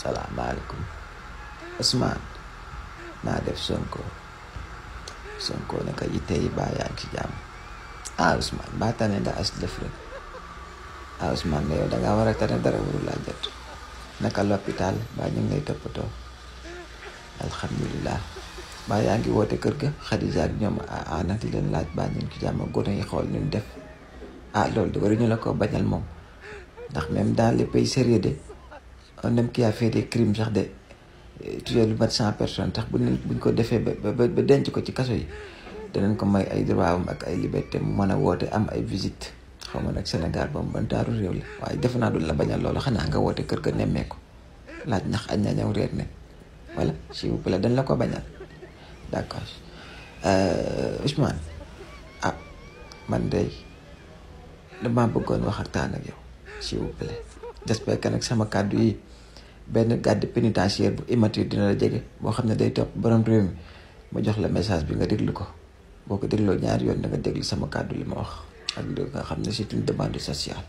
salaamaaleykum Ousmane naa def Sonko naka yitte yi baa yaa ngi ci jàmm Ousmane baa tane nga as def rek Ousmane ne yow dangaa war a tane dara warul laa jot naka l'hôpital baa ñu ngi lay toppatoo alhamdulilah baa yaa ngi woote kër ga Khadija ak ñoom ana di leen laaj baa ñu ngi ci jàmm gone yi xool ñu def loolu de waruñu la ko bañal moom ndax même dans les pays sérieux de un homme qui a fait des crimes sax de tué lu mat 100 personnes tax buñ ko defee ba denc ko ci kaso yi danañ ko may ay droit am ak ay liberté mu mën a woote am ay visite xaw ma nag Sénégal ba mu ban taaru réew la waaye defe naa duñ la bañal loolu xanaa nga woote kër ga nemmee ko laaj ndax añ na ñëw réer ne voilà s'il vous plaît dañ la ko bañal d'accord Ousmane man de dama bëggoon waxtaan ak yow s'il vous plaît j'espère que nag sama kàddu yi benn garde pénitentiaire bu immature dina la jege boo xam ne day topp borom réew mi ma jox la message bi nga déglu ko boo ko dégloo ñaari yoon da nga déglu sama kàddu li ma wax ak li nga xam ne c'est une demande sociale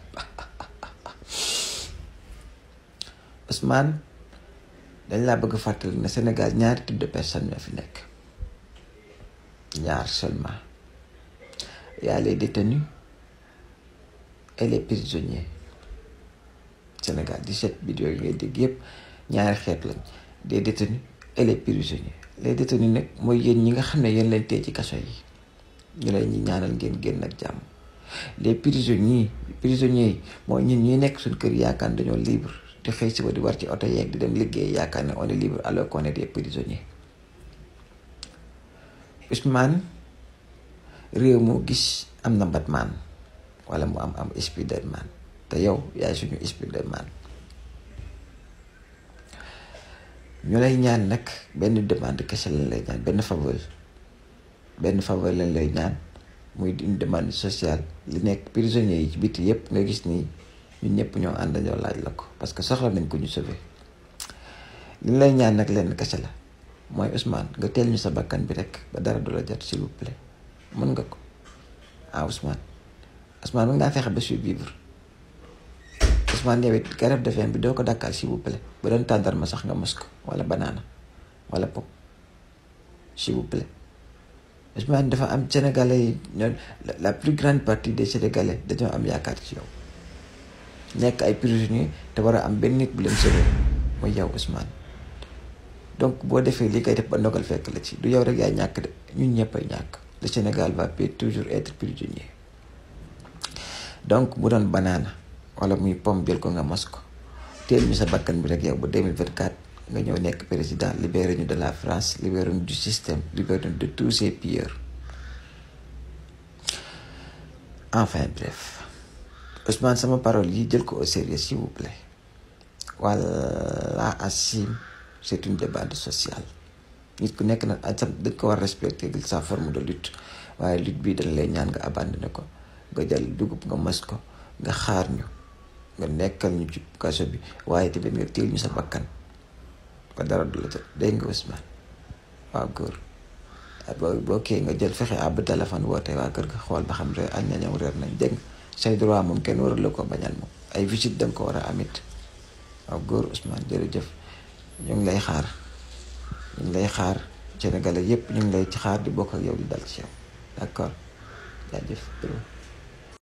Ousmane dañ laa bëgg fàttali ne Sénégal ñaari type de personnes ñoo fi nekk ñaar seulement y a les détenus et les prisonniers Sénégal 17 vidéo yi ngay dégg yëpp ñaari xeet lañ des détenus et les prisonniers les détenus nag mooy yéen ñi nga xam ne yéen lañ tey ci kaso yi ñu lay ñi ñaanal ngeen génn ak jàmm les prisonniers yi mooy ñun ñuy nekk suñ kër yaakaar ne dañoo libre di xëy suba di war ci oto yeeg di dem liggéey yaakaar ne on est libre alors qu'on est des prisonniers Ousmane réew moo gis am na Batman wala mu am Spiderman te yow yaay suñu Spiderman ñu lay ñaan nag benn demande kese lañ lay ñaan benn faveur lañ lay ñaan muy une demande sociale li nekk prisonniers yi ci biti yépp nga gis nii ñun ñëpp ñoo ànd ñoo laaj la ko parce que soxla nañ ko ñu sauver li lay ñaan nag lenn kese la mooy Ousmane nga teel ñu sa bakkan bi rek ba dara du la jot s'il vous plaît mën nga ko Ousmane mën ngaa fexe ba survivre Ousmane yow it grève de faim bi doo ko dakkal s'il vous plaît bu doon tàndarma sax nga mos ko wala banaana wala pop s'il vous plaît Ousmane dafa am Sénégalais yi ñoom la plus grande partie des Sénégalais dañoo am yaakaar ci yow nekk ay prisonniers te war a am benn nit bu leen sauver mooy yow Ousmane donc boo defee li koy def ba ndogal fekk la ci du yow rek yaay ñàkk de ñun ñëpp ay ñàkk le Sénégal va toujours être prisonnier donc bu doon banaana wala muy pomme jël ko nga mos ko teel ñu sa bakkan bi rek yow ba 2024 nga ñëw nekk président libéré ñu de la France libéré ñu du système libéré ñu de tous ces pilleurs enfin bref Ousmane sama parole yi jël ko au sérieux s'il vous plaît wala Assim c'est une demande sociale nit ku nekk nag dañ ko war respecter sa forme de lutte waaye lutte bii dañ lay ñaan nga abandonné ko nga jël dugub nga mos ko nga xaar ñu nga nekkal ñu ci kaso bi waaye tamit nga téel ñu sa bakkan ba dara du la jot dégg nga Ousmane waaw góor boo kii nga jël fexe àbb téléphone woote waa kër ga xool ba xam añ na ñëw reer nañ dégg say droit moom kenn warul la ko bañal moom ay visite danga ko war a amit waaw góor Ousmane jërëjëf ñu ngi lay xaar Sénégalais yépp ñu ngi lay ci xaar di bokk ak yow di dal ci yow d'accord jaajëf